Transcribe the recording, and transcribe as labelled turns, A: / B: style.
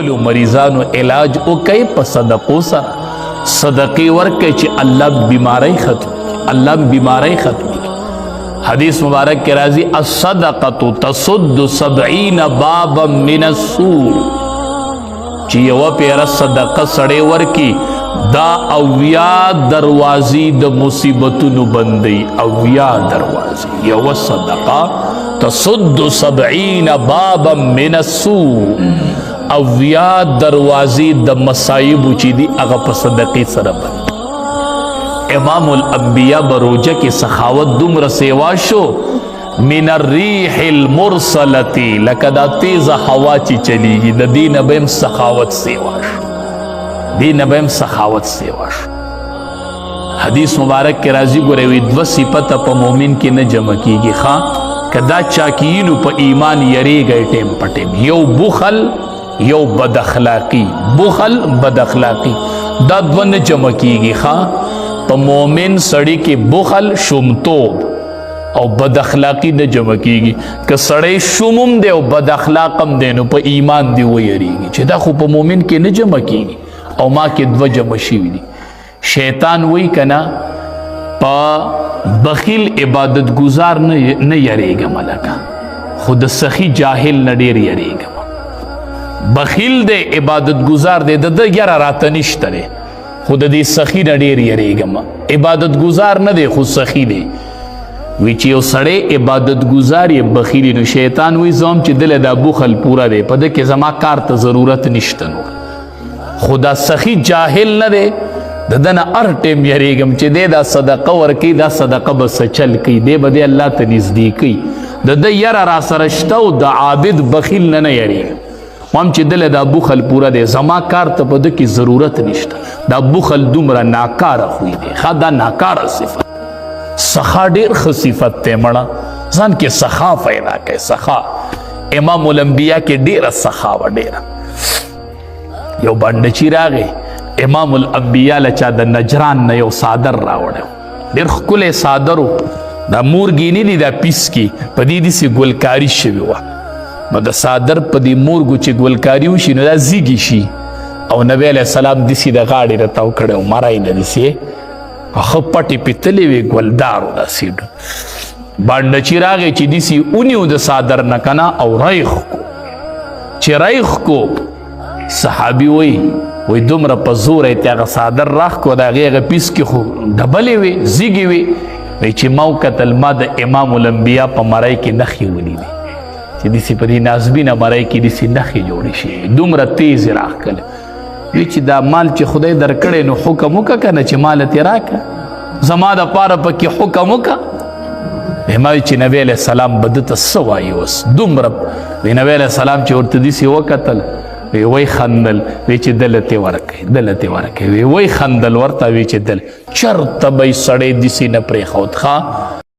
A: خپلو مریضانو علاج وکړئ په صدقو سره، صدقې ورکړئ چې الله بیماری ختم کړي، الله بیماری ختم کړي. حدیث مبارک کې راځي الصدقه تسد 70 بابا من السوء، چې یوه پیره صدقه سړی ورکي دا 70 دروازې د مصیبتونو بندي، 70 دروازې. یوه صدقه تسد 70 بابا من السوء، 70 دروازې د مصایبو چې دي هغه په صدقې سره بند. امام الانبیاء بروجه کې سخاوت دومره سیوا شو، من الریح المرسلة، لکه دا تیزه هوا چې چلیږي د دې نه به هم سخاوت سیوا شو، دې نه به هم سخاوت سیوا شو. حدیث مبارک کې راځي ګورئ وي دوه صفته په مؤمن کې نه جمع کیږي. ښه که دا چا کینو په ایمان یریږی ټیم په ټیم، یو بخل یو بد اخلاقی، بخل بد اخلاقی، دا دوه نه جمع کیږي. ښه په مؤمن سړی کې بخل شومتوب او بد اخلاقی نه جمع کیږي. که سړی شومم دی او بد اخلاقم دی نو په ایمان دی ویریږي چې دا خو په مؤمن کې نه جمع کیږي، او ما کې دوه جمع شوي دي. شیطان وی کنه په بخیل عبادت گزار نه یریږم لکه خو د سخی جاهل نه ډیر یریږم. بخیل دی عبادت گزار دی، د ده یره راته نشته دی، خو د دې سخی نه ډیر یریږم. عبادت گزار نه دی خو سخی دی. وی چې یو سړی عبادت گزار یې بخیل نو شیطان وی زوم چې دله دا بخل پوره دی، په ده کې زما کار ته ضرورت نشته نور. خو دا سخی جاهل نه دی، د ده نه هر ټیم یریږم چې دی دا صدقه ورکوي، دا صدقه به څه چل کوي، دی به دی الله ته نږدې کوي، د ده یره را سره شته او د عابد بخیل نه نه یریږم. وام چې دله دا بخل پوره دی، زما کار ته په ده کې ضرورت نشته. دا بخل دومره ناکاره خوی دی. ښه دا ناکاره صفت، سخا ډېر ښه صفت دی، مړه ځان کې سخا پیدا کړئ. سخا امام الانبیا کې ډېره سخا وه، ډېره. یو بانډچي راغی امام الانبیا له چا د نجران نه یو څادر راوړی، ډېر ښکلی څادر و، دا مورګې نه دي دا پیسکې په دې داسې ګلکاري شوې وه. نو د څادر په دې مورګو چې ګلکاري وشي نو دا زیږي شي، او نبی علیه السلام داسې د غاړې نه تاو کړی و، مرۍ نه داسې ښه پټې پیتلې وې، ګلدار و داسې. بانډچي راغی چې داسې ونیو د څادر نه که نه او رایخ کو، چې رایخ کو صحابي وایي وایي دومره په زوره یې هغه څادر راښکو، د هغې هغه پیسکې خو ډبلې وې، زیږې وې. وایي چې ما وکتل ما د امام الانبیا په مرۍ کې نښې ولیدې چې داسې په دې نازبینه مرۍ کې داسې نښې جوړې شوې، دومره تیز یې راښکله. وی چې دا مال چې خدای درکړی نو حکم وکړه که نه چې مال ترې راکړه، زما دپاره پکې حکم وکړه. ما وی چې نبی علیه السلام به ده ته څه وایي اوس دومره. وی نبی علیه السلام چې ورته داسې وکتل وی وی خندل، وی چې دله ترې ورکړئ، دله ترې ورکړئ. وی وی خندل ورته، وی چې دل چرته به یې سړی داسې نه پرېښود. ښه